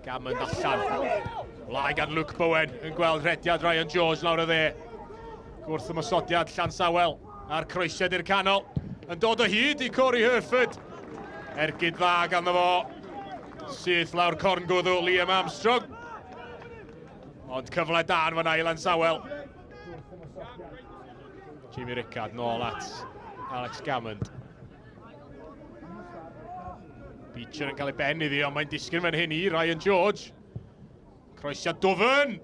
Gammond allan. Mlaen gan Luke Bowen yn gweld rhediad Ryan George lawr y dde. Gwrth ymosodiad Llansawel a'r croesiad i'r canol. Yn dod o hyd i Corey Herford. Ergyd dda ganddo fo. Syth lawr corn gwddw Liam Armstrong. Ond cyfle da yn fanna i Lansawel. Jamie Rickard nôl at Alex Gammond. Beecher yn cael ei ben iddi, ond mae'n disgyn fan hyn i Ryan George. Croesiad dwfn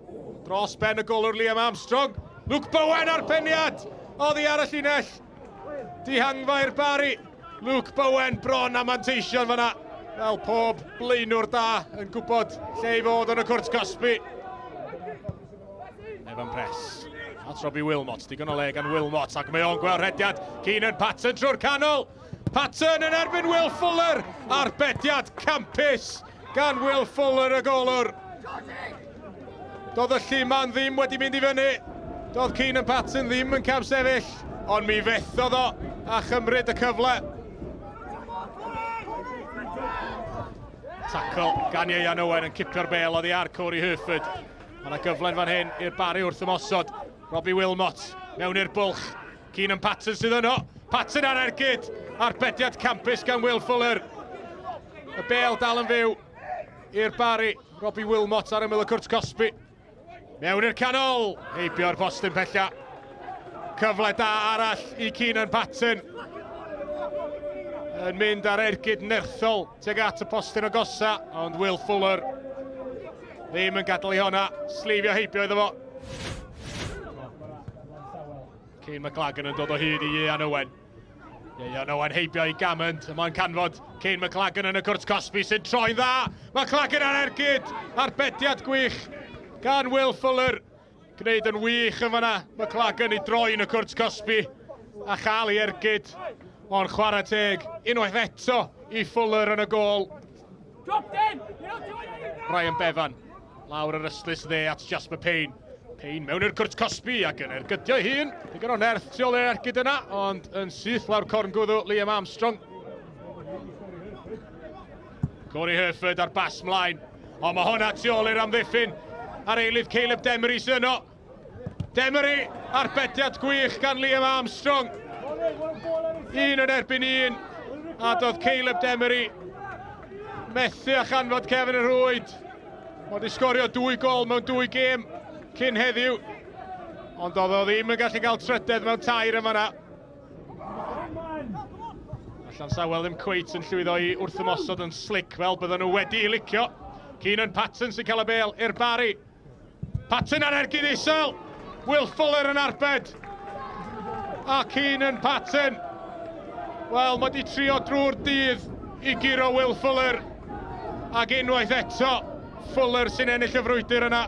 dros ben y golwr Liam Armstrong. Luke Bowen ar peniad oddi ar y llinell. Dihangfa i'r Barry. Luke Bowen bron a manteision fanna. Fel pob blaenwr da yn gwybod lle i fod yn y cwrt cosbi. Evan Press. At Robbie Wilmot, digon o le gan Wilmot, ac mae o'n gweld rhediad Keenan Patton trwy'r canol. Patton yn erbyn Will Fuller, arbediad campus gan Will Fuller y golwr. Doedd y lluman ddim wedi mynd i fyny. Doedd Keenan Patton ddim yn camsefyll, ond mi fethodd o a chymryd y cyfle. Tackle gan Ieuan Owen yn cipio'r bel oddi ar Corey Herford. Mae yna gyfle fan hyn i'r Barry wrth ymosod. Robbie Wilmot mewn i'r bwlch. Keenan Patton sydd yno. Patton ar ergyd. Arbediad campus gan Will Fuller. Y bel dal yn fyw i'r Barry. Robbie Wilmot ar ymyl y cwrt cosbi. Mewn i'r canol. Heibio'r postyn pella. Cyfle da arall i Keenan Patton. Yn mynd ar ergyd nerthol tuag at y postyn agosa, ond Will Fuller ddim yn gadael i honna sleifio heibio iddo fo. Kane McLagan yn dod o hyd i Ieuan Owen. Ieuan Owen heibio i Gammond, y mae'n canfod Kane McLagan yn y cwrt cosbi sy'n troi'n dda. McLagan ar ergyd, arbediad gwych gan Will Fuller. Gwneud yn wych yn fanna, McLagan i droi yn y cwrt cosbi a chael ei ergyd. Ond chwarae teg, unwaith eto i Fuller yn y gôl. Ryan Bevan, lawr yr ystlys dde at Jasper Payne. Payne mewn i'r cwrt cosbi ac yn ergydio ei hun. Digon o nerth tu ôl i'r ergyd yna, ond yn syth lawr corn gwddw Liam Armstrong. Corey Herford ar bas mlaen. Ond mae hwnna tu ôl i'r amddiffyn. Ar eilydd Caleb Demery sydd yno. Demery, arbediad gwych gan Liam Armstrong. Un yn erbyn un. A doedd Caleb Demery methu a chanfod Kevin y Rhwyd. Mae wedi sgorio dwy gol mewn dwy gêm cyn heddiw. Ond oedd o ddim yn gallu cael trydedd mewn tair yn fanna. Mae Llansawel ddim cweit yn llwyddo i wrthymosod yn slick fel bydden nhw wedi i licio. Keenan Patton sy'n cael y bel i'r Barry. Patton ar ergyd isel. Will Fuller yn arbed. A Keenan Patton. Wel, mae wedi trio drwy'r dydd i guro Will Fuller. Ac unwaith eto, Fuller sy'n ennill y frwydr yna.